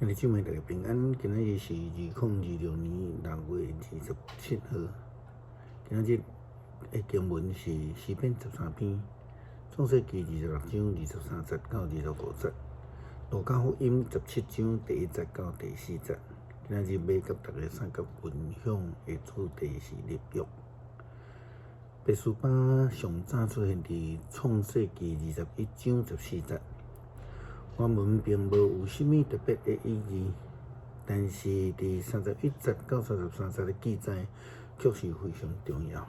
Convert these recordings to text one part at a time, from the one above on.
兄弟姊妹，大家平安。今仔日是2026年6月27號。今仔日的經文是詩篇13篇，創世記26章23節到25節，路加福音17章第1節到第4節。今仔日欲佮大家相佮分享的主題是立約。拔示巴上早出現佇創世記21章14節。原文並無有啥物特別的意義，但是佇31節到33節的記載卻是非常重要。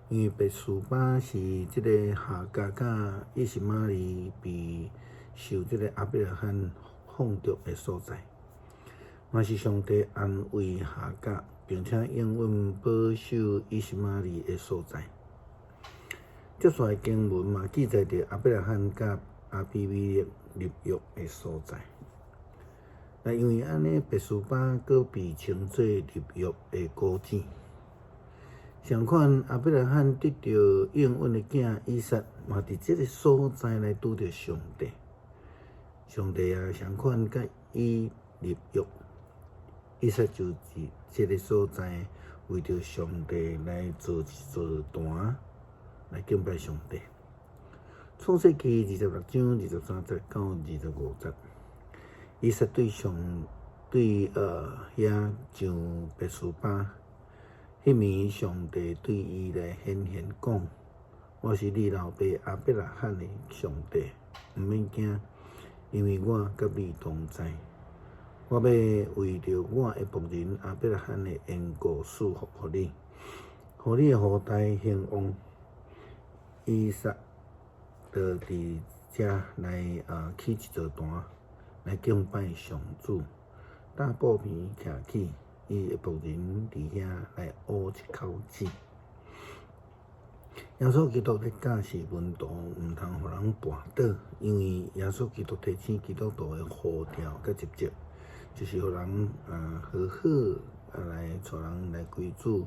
因為拔示巴是這个夏甲佮以實瑪利被受這个亞伯拉罕放逐的所在，嘛是上帝安慰夏甲，並且應允保守以實瑪利的所在。接續的經文嘛記載著亞伯拉罕佮亞比米勒立約的所在。那因為按呢，拔示巴閣被稱做立約的古井。相款，亞伯拉罕得著應允的囝以撒，嘛佇這个所在來拄著上帝。上帝也相款佮伊立約，以撒就佇這个所在為著上帝來造一座壇來敬拜上帝。創世記26章23節到25節，以撒對上對遐上拔示巴，彼暝上帝對伊來顯現講：我是你老爸亞伯拉罕的上帝，毋免驚，因為我佮你同在。我欲為著我的僕人亞伯拉罕的緣故賜福予你，予你的後代興旺。以撒就佇遮來起一座壇來敬拜上主，搭布棚徛起，伊的僕人佇遐來挖一口井。耶穌基督咧教示門徒，毋通予人跋倒，因為耶穌基督提醒基督徒的呼召佮職責，就是予人好好來帶人來歸主，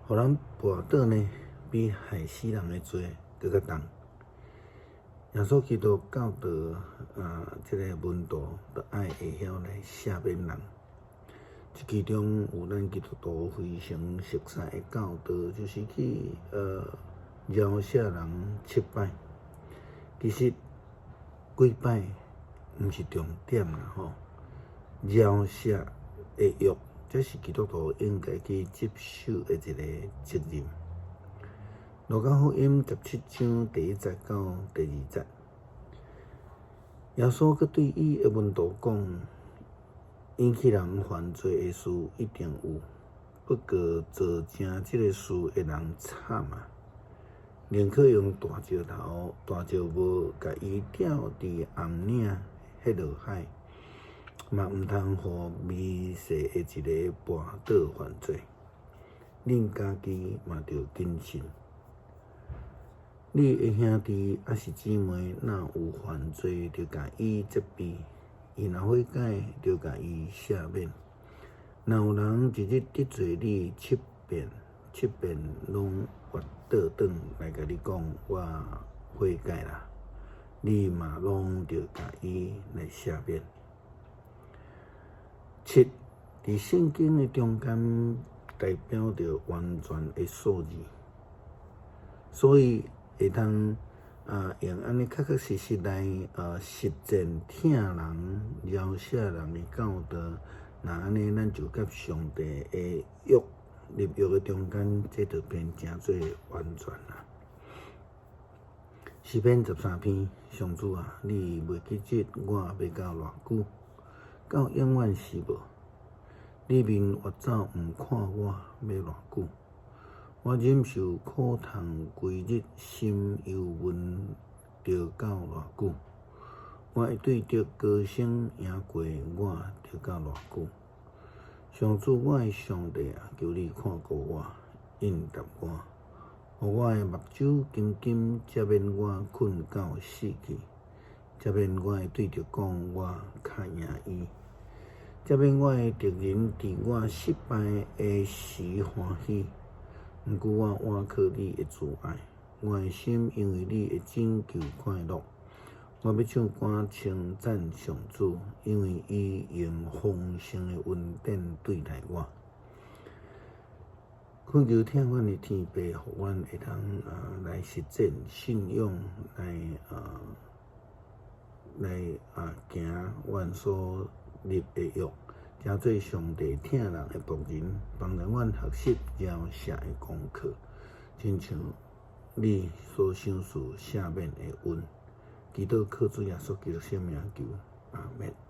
予人跋倒呢，比害死人的罪閣較重。耶穌基督教導這个門徒，著愛會曉來赦免人。這其中有咱基督徒非常熟悉的教導，就是去饒赦人七擺。其實幾擺毋是重點啦吼，饒赦的約，這是基督徒應該去接受的一个責任。路加福音17章第1節到第2節，耶穌閣對伊的門徒講：引起人犯罪的事一定有，不過做成這个事的人慘啊！寧可用大石頭、大石磨共伊吊佇頷領彼落海，嘛毋通予微細的一个跋倒犯罪。恁家己嘛著謹慎。你的兄弟抑是姊妹，若有犯罪，著共伊責備；伊若悔改，著共伊赦免。若有人一日得罪你七遍，七遍攏越倒轉來共你講我悔改啦，你嘛攏著共伊來赦免。七，佇聖經的中間代表著完全的數字，所以會通用按呢確確實實來實踐疼人、饒赦人的教導，若按呢，咱就佮上帝的約立約的中間，這就變成做完全啦。詩篇13篇，上主啊，你袂記得我欲到偌久？到永遠是無？你面越走毋看我，欲偌久？我忍受苦痛，規日心憂悶，著到偌久？我會對著高聲贏過我，著到偌久？上主，我的上帝啊，求你看顧我，應答我，予我的目睭金金，才免我睏到死去，才免我的對敵講我較贏伊，才免我的敵人佇我失敗的時歡喜。毋過我倚靠你的慈愛，我的心因為你的拯救快樂。我欲唱歌稱讚上主，因為伊用豐盛的恩典對待我。懇求疼阮的天父，予阮會當來實踐信仰，來行阮所立的約，成做上帝疼人的僕人，幫助阮學習饒赦的功課，親像你所賞賜赦免的恩。祈禱靠主耶穌基督聖名求，阿們。